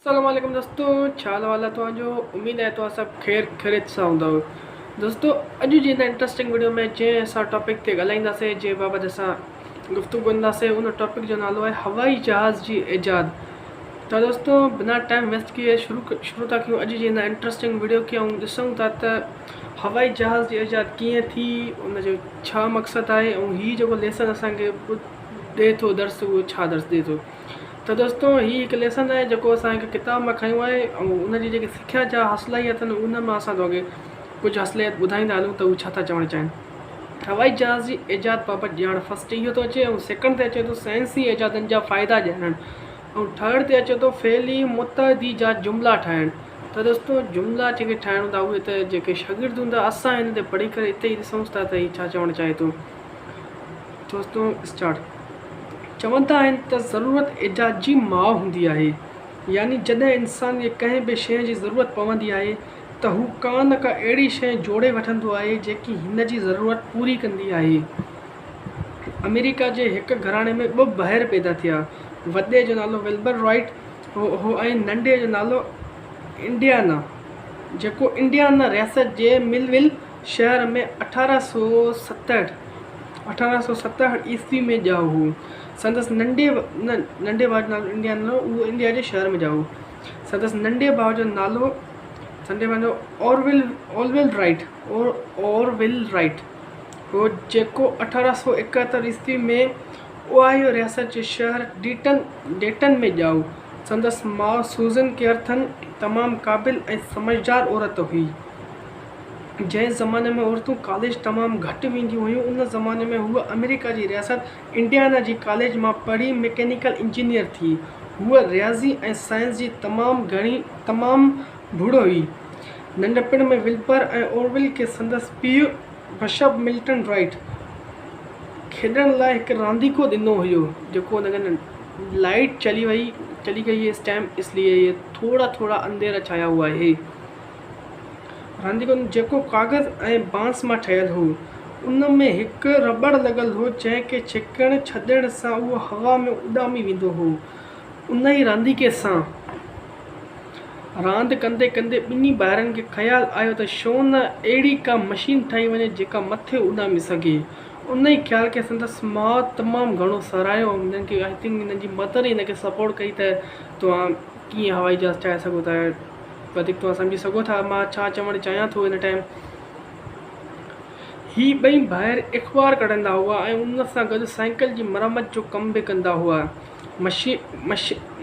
السلام عليڪم دوستو ڇا حال آهي توهان جو اميد آهي توهان سڀ خير خيريت سان هوندؤ دوستو اڄ جي هن انٽرسٽنگ وڊيو ۾ جنهن اسان ٽاپڪ تي ڳالهائينداسين جنهن بابت اسان گفتگو ڪنداسين ان ٽاپڪ جو نالو آهي هوائي جهاز جي ايجاد ته دوستو بنا ٽائيم ويسٽ ڪيئي شروع شروع ٿا ڪيون اڄ جي هن انٽرسٽنگ وڊيو کي ۽ ڏسون ٿا ته هوائي جهاز جي ايجاد ڪيئن ٿي ان جو ڇا مقصد آهي ۽ هي جيڪو ليسن اسان کي ڏئي ٿو درس اهو ڇا درس ڏئي ٿو ته دوستو هي هڪ ليسن آهي جيڪو اسان هڪ ڪتاب مان کنيو آهي ۽ ان جي جيڪي سکيا جا حاصلائيت آهن ان مان اسان توهان کي ڪجهه حاصليت ٻڌائيندا هلون ته هو ڇا ٿا چوڻ چاهين. هوائي جهاز جي ايجاد بابت ڄاڻ فرسٽ اهو ٿو اچي ۽ سيڪنڊ تي اچي ٿو سائنسي ايجادن جا فائدا ڄاڻڻ ۽ ٿرڊ تي اچي ٿو فعلي متعدي جا جملا ٺاهڻ ته دوستو جملا جيڪي ٺاهڻ هوندا اهي ته جيڪي شاگرد هوندا اسان هن تي پڙهي ڪري اتي ئي ڏسون ٿا ته هي ڇا چوڻ چاهي ٿو. دوستو اسٽارٽ چوندا آهن ته ضرورت ايجاد جي ماء هوندي آهي يعني جڏهن انسان کي ڪنهن به شيء جي ضرورت پوندي آهي ته هو ڪا نه ڪا اهڙي شيء جوڙي وٺندو آهي جيڪي هن جي ضرورت پوري ڪندي آهي. آمريڪا جي هڪ گهراڻي ۾ ٻه ڀائر پيدا ٿيا. وڏي جو نالو ولبر رائٽ هو ۽ ننڍي جو نالو انڊيانا جيڪو انڊيانا رياست جي ملويل شهر ۾ 1867، 1867 عيسوي ۾ ڄائو هو. سندس ننڍي ننڍي ڀاء جو نالو انڊيانا هو، اهو انڊيا جي شهر ۾ ڄائو هو. سندس ننڍي ڀاء جو نالو ننڍي ڀاء جو اورول اولول رائٽ Orville Wright هو، جيڪو 1871 عيسوي ۾ اوهايو رياست جي شهر ڊيٽن Dayton ۾ ڄائو. سندس ماء سوزن ڪيئرٿن تمام قابل ۽ سمجهدار عورت هئي. جنهن زماني ۾ عورتون ڪاليج تمام گهٽ وينديون هيون، ان زماني ۾ هوء آمريڪا جي رياست انڊيانا جي ڪاليج مان پڙهي مڪينيڪل انجنيئر ٿي. هوء رياضي ۽ سائنس جي تمام گهڻي تمام ڀڙ هئي. ننڍپڻ ۾ ولبر ۽ اورول کي سندس پيء بشپ ملٽن رائٽ کيڏڻ لاء هڪ رانديڪو ڏنو هيو، جيڪو هن کي لائيٽ چلي وئي چلي گئي هي اس ٽائيم اس ليي يي ٿوڙا ٿوڙا انڌيرا ڇايا هوا هي. رانديڪو جيڪو ڪاغذ ۽ بانس مان ٺهيل هو. ان ۾ هڪ رٻڙ لڳل هو، جنهن کي ڇڪڻ ڇڏڻ سان اهو هوا ۾ اڏامي ويندو هو. انهيء رانديڪي سان راند ڪندي ڪندي ٻنهي ڀائرن کي خيال آيو ته ڇو نه اهڙي ڪا مشين ٺاهي وڃي جيڪا مٿي اڏامي سگهي. انهيء خيال کي سندس ماء تمام گهڻو ساراهيو ۽ هنن کي I think هنن جي مدر ئي هن کي سپورٽ ڪئي ته توهان ڪيئن هوائي جهاز ٺاهي سگهو ٿا. وڌيڪ توهان سمجهي سگهو ٿا مان ڇا چوڻ چاهيان ٿو هن ٽائيم. هي ٻئي ڀائر اخبار ڪڍندا هئا ۽ ان سان گڏ سائيڪل جي مرمت جو ڪم به ڪندا هئا.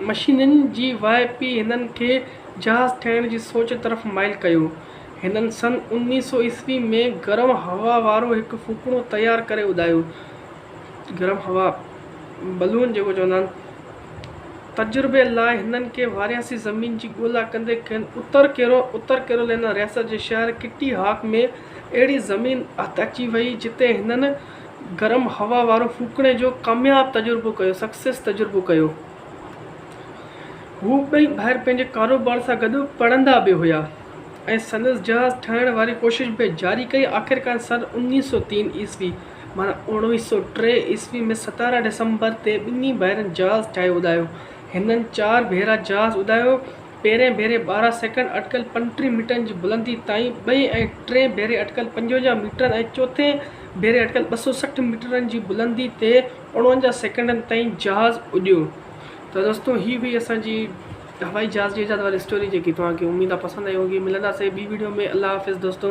مشينن جي واهپي هنن کي جهاز ٺاهڻ جي سوچ طرف مائل ڪيو. هنن سن 1900 عيسوي ۾ گرم هوا وارو هڪ ڦوڪڻو تيار ڪري اڏايو. گرم هوا بلون جيڪو چوندا آهن. تجربي لاء هنن کي وارياسي زمين جي ڳولا ڪندي کين اتر ڪيرو اتر ڪيرولينا رياست جي شهر ڪٽي هاڪ ۾ اهڙي زمين هٿ اچي وئي جتي هنن گرم هوا وارو ڦوڪڻي جو ڪامياب تجربو ڪيو Success تجربو ڪيو. هو ٻئي ڀائر پنهنجي ڪاروبار سان گڏ پڙهندا به هيا ۽ سندس جهاز ٺاهڻ واري ڪوشش به جاري ڪئي آخرڪار سن 1903 عيسوي معنيٰ 1903 عيسوي ۾ 17 ڊسمبر تي ٻنهي ڀائرن جهاز ٺاهي اڏايو. هنن چار ڀيرا جهاز اڏايو. پهرئين ڀيري 12 سيڪنڊ اٽڪل 35 ميٽرن جي بلندي تائين، ٻئي ۽ ٽئين ڀيري اٽڪل 55 ميٽرن ۽ چوٿين ڀيري اٽڪل 260 ميٽرن جي بلندي تي 49 سيڪنڊن تائين جهاز اڏيو. ته دوستو هي هئي اسان جي هوائي جهاز جي ايجاد واري اسٽوري جيڪي توهان کي اميد آ پسند آئي هوندي. ملنداسين ٻي وڊيو ۾ الله حافظ دوستو.